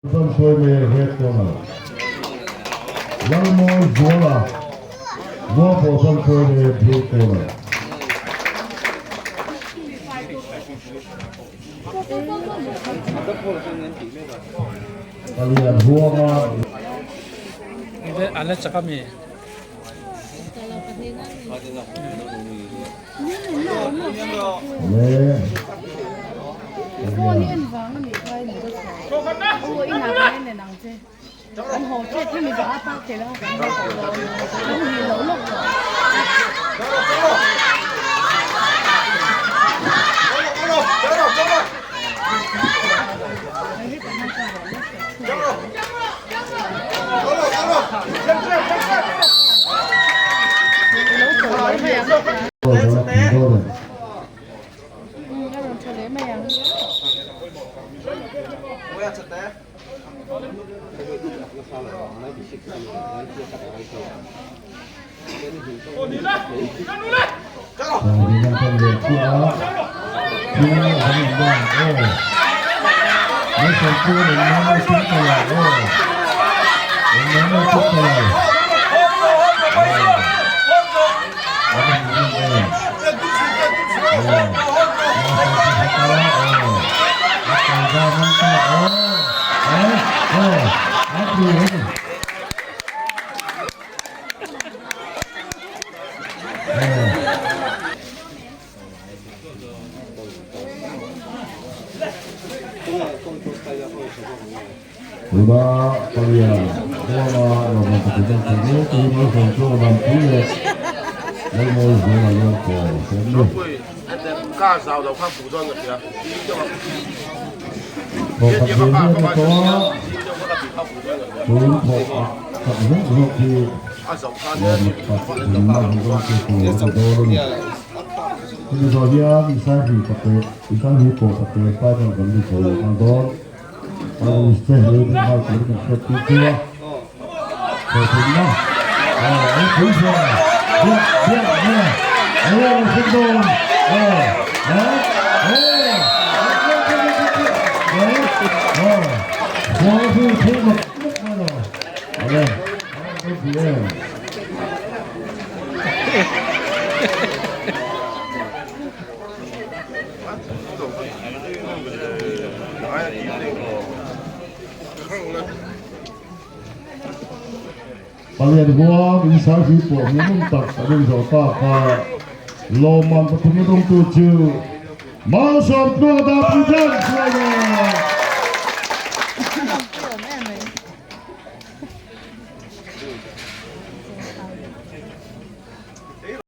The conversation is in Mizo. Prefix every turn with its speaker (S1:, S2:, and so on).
S1: Sawi Red Corner, Lalmawi Zuala, Mualpawh Sawi Blue Corner. Palian huanga.
S2: An la chak a mi?
S1: Tuna palian huanga lawmman pakhat an thei mek hi Malsawmtluanga Dampui leh Lalmawi Zuala Luangpawl te an ni. Thawkhat ve ve te tawh a tun thawh ah chak zawk zawk hi lawmman pakhat an dawn chu tur a ni dawn a ni. Hemi zawh hian Isaihi pate Isaihi pawh pate final kan ni chho leh nghal dawn. Finalist te hi nghal turin kan hriat tir chu a. Hlawhtlinna aw an pui chuan biak biak nge alo lo thleng dawn aw aw aw aw aw aw aw aw aw. Palian huang in sarhi pawh hmuhnawm tak an inzawh tak a, lawmman pathumna dawngtu chu Malsawmtluanga Dapui Dance Rider!